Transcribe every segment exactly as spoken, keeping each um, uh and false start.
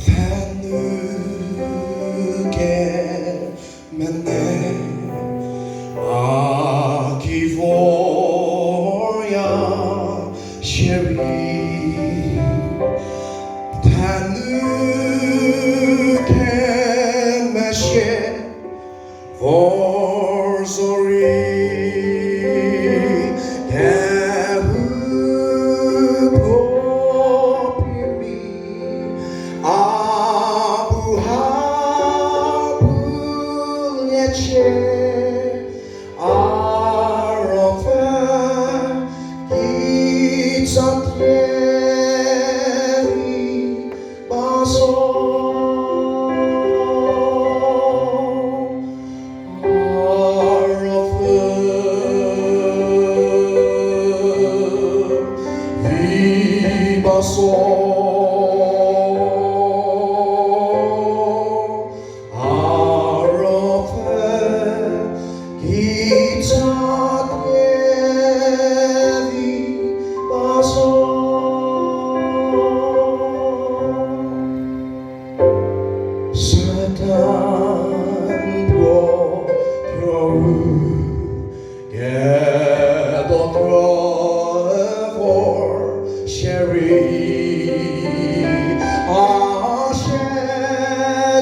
Thenu kemene a ki vorya shierei, thenu kemeshie vor zorei, kehoupuo pie rei, a bu ha bu liecie, a ruopfü kitsatie di ba zo. A ruopfü vi ba zo. A ruopfü kitsatie di ba zo. Satan puo throw, kedo throw vor shierei, a shie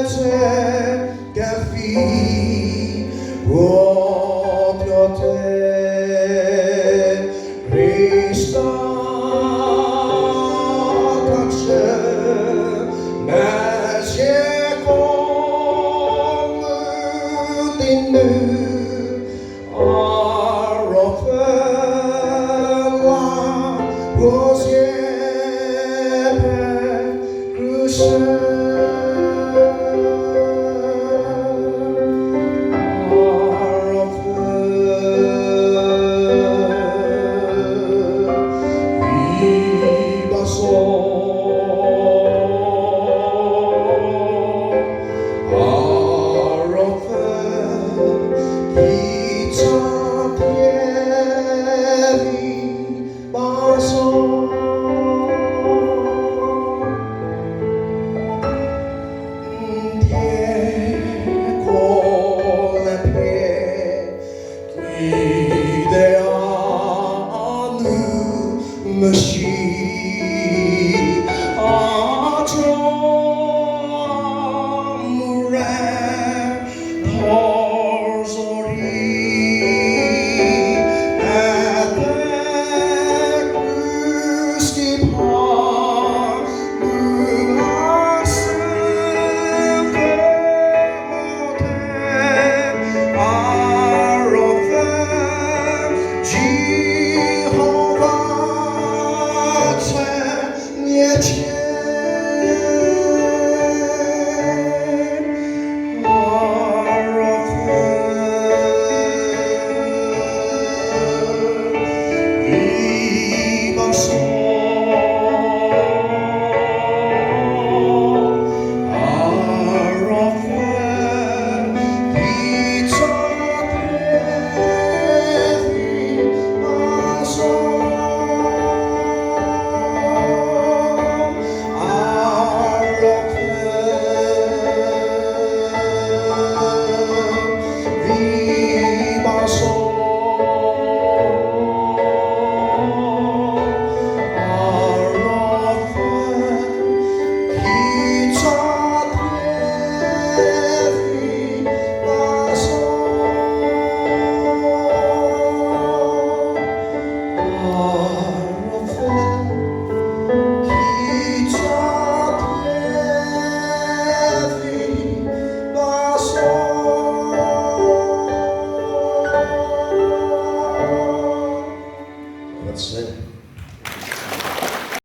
tse kevi puo tuote. Khrista thachü mezieko ngu di nu, a ruopfü la puo zie pekrushü. A ruopfü vi ba zo. A ruopfü kitsatie di ba zo. N dieko le pie kide a nu mesi, a thuo a mure thor zorei, ete krus ki pha nu a sü ke mo te, a ruopfü Jihova tse nie chie. A ruopfü vi ba zo.